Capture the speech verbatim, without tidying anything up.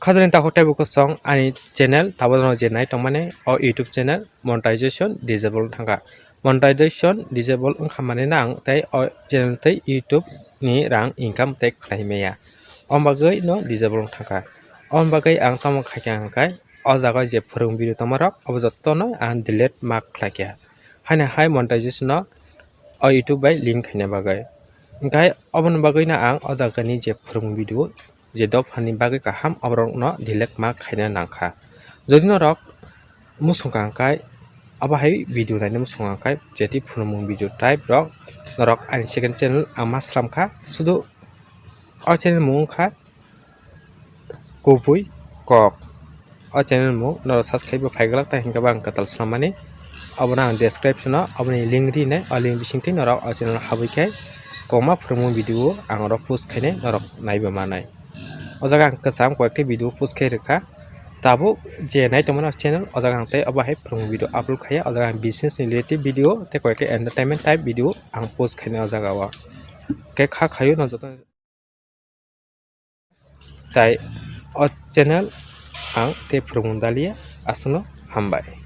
Khajani takhuk teibo kwchwng ani channel, tabukno je nai tongmani o YouTube channel monetization disable wng thangkha. Monetization disable wngkha manwi no ang tei o channel tei YouTube ni rang income tei khlai maya. Om bagwi no disable wng thangkha. Om bagwi ang tamo khaikha hwnkhe o jaga je phwrwng video tongmarok abo jotono ang delete ma khlaikha. Haino hai monetization no o YouTube bai link khaina bagwi. Hwnkhe oboni bagwino ang o jagani je phwrwng video, je dophani bagwi kaham, aborokno delete ma khaina nangkha. Jodi norok muchungkha hwnkhe, abo hai video naina muchungkha hwnkhe, jeti phwrwngmung video type rok norok ani second channel ang ma slamkha, sudu o channel mung wngkha Kubui Kok. O channel mung norok subscribe bo phaiglak, tai hwnkhe bo ang kwtal swlammani. Obono ang description o oboni link rinai, o link bisingtwi norok o channel habwi khe kwbangma phwrwngmung video ang oro post khainai, norok naibo manai. O jaga ang kwcham koyekta video post khai rwkha. Tabuk je nai tongmani o channel, o jaga ang tei obo hai phwrwngmung video upload khaiya, o jaga ang business ni related video tei koyekta entertainment type video ang post khainai o jaga o. Khe kha khaio no joto. Tai o channel ang tei phwrwngmung dalia, aswkno hambai.